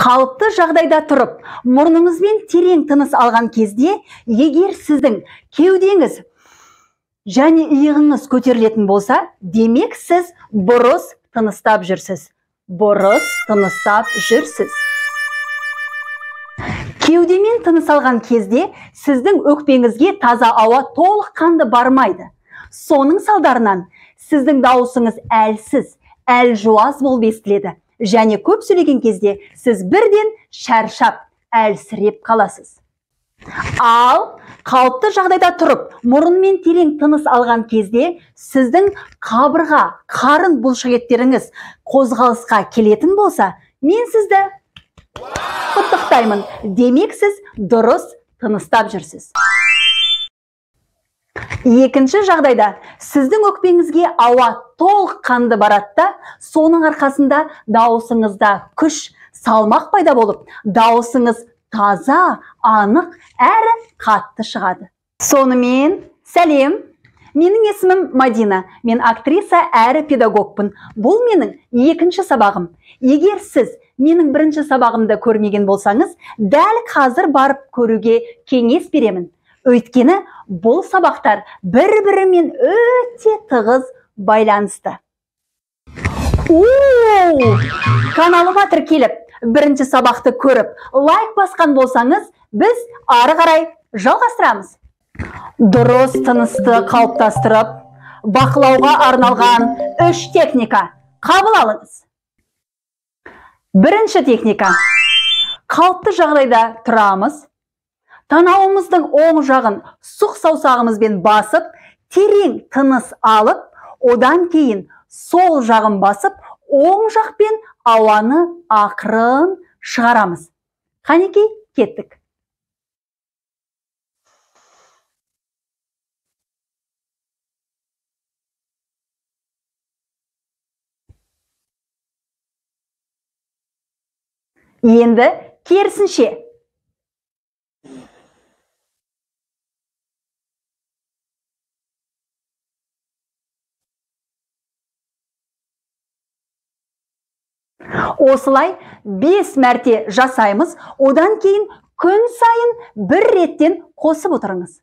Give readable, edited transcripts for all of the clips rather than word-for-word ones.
Қалыпты жағдайда тұрып, мұрныңызбен терең тыныс алған кезде, егер сіздің кеудеңіз және иығыңыз көтерілетін болса, демек сіз бұрыс тыныстап жүрсіз. Бұрыс тыныстап жүрсіз. Кеудемен тыныс алған кезде сіздің өкпеңізге таза ауа толыққанды бармайды. Соның салдарынан сіздің дауысыңыз әлсіз, әлжуаз болып естіледі. Және көп сөйлеген кезде сіз бірден шаршап, әлсіреп қаласыз. Ал қалыпты жағдайда тұрып, мұрынмен терең тыныс алған кезде сіздің қабырға, қарын бұлшықеттеріңіз қозғалысқа келетін болса, мен сізді құттықтаймын. Демек сіз дұрыс тыныстап жүрсіз. Екінші жағдайда сіздің өкпеңізге ауа толыққанды барады да, соның арқасында дауысыңызда күш, салмақ пайда болып, дауысыңыз таза, анық, әрі қатты шығады. Сонымен, сәлем! Менің есімім Мадина, мен актриса әрі педагогпын. Бұл менің екінші сабағым. Егер сіз менің бірінші сабағымды көрмеген болсаңыз, дәл қазір барып көруге кеңес беремін. Өйткені бұл сабақтар бір-бірімен өте тығыз байланысты. Каналыма тіркеліп, бірінші сабақты көріп, лайк басқан болсаңыз, біз ары қарай жалғастырамыз. Дұрыс тынысты қалыптастырып, бақылауға арналған 3 техника қабыл алыңыз. Бірінші техника. Қалыпты жағдайда тұрамыз. Танауымыздың оң жағын сұқ саусағымызбен басып, терең тыныс алып, одан кейін сол жағын басып, оң жақпен ауаны ақырын шығарамыз. Қанекей, кеттік. Енді керісінше. Осылай 5 мәрте жасаймыз, одан кейін күн сайын бір реттен қосып отырыңыз.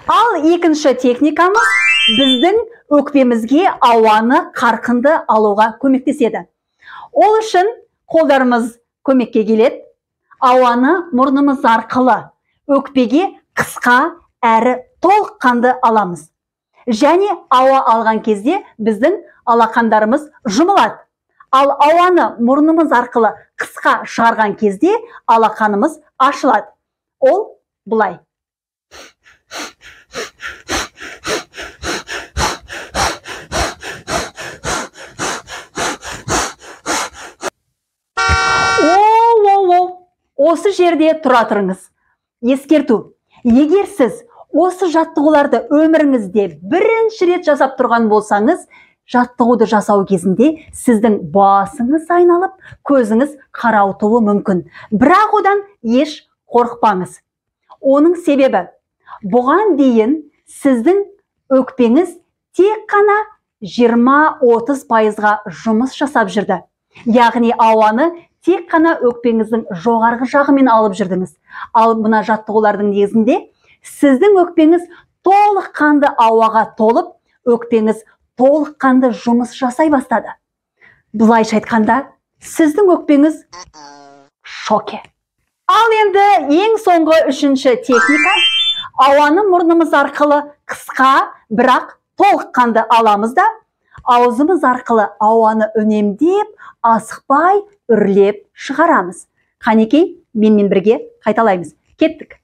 Ал екінші техникамыз біздің өкпемізге ауаны қарқынды алуға көмектеседі. Ол үшін қолдарымыз көмекке келеді. Ауаны мұрнымыз арқылы өкпеге қысқа әрі толыққанды аламыз. Және ауа алған кезде біздің алақандарымыз жұмылады. Ал ауаны мұрнымыз арқылы қысқа шығарған кезде алақанымыз ашылады. Ол былай. Осы жерде тұра тұрыңыз. Ескерту. Егер сіз осы жаттығуларды өміріңізде бірінші рет жасап тұрған болсаңыз, жаттығуды жасау кезінде сіздің басыңыз айналып, көзіңіз қарауытуы мүмкін. Бірақ одан еш қорықпаңыз. Оның себебі, бұған дейін сіздің өкпеңіз тек қана 20-30%-ға жұмыс жасап жүрді. Яғни ауаны тек қана өкпеңіздің жоғарғы жағымен алып жүрдіңіз. Ал мына жаттығулардың негізінде сіздің өкпеңіз толыққанды ауаға толып, өкпеңіз толыққанды жұмыс жасай бастады. Былайша айтқанда, сіздің өкпеңіз шоке. Ал енді ең соңғы үшінші техника. Ауаны мұрнымыз арқылы қысқа, бірақ толыққанды аламыз да, аузымыз арқылы ауаны үнемдеп, асықпай үрлеп шығарамыз. Қанекей, менімен бірге қайталаймыз. Кеттік.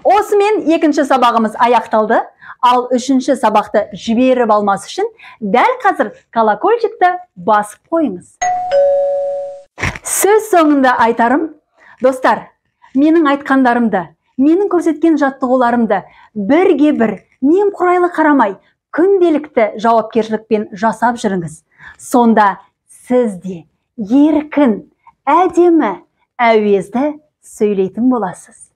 Осымен екінші сабағымыз аяқталды. Ал үшінші сабақты жіберіп алмас үшін дәл қазір колокольчикті басып қойыңыз. Сөз соңында айтарым, достар, менің айтқандарымды, менің көрсеткен жаттығуларымды бірге бір немқұрайлы қарамай, күнделікті жауапкершілікпен жасап жүріңіз. Сонда сіз де еркін Әдемі, әуезді сөйлейтін боласыз.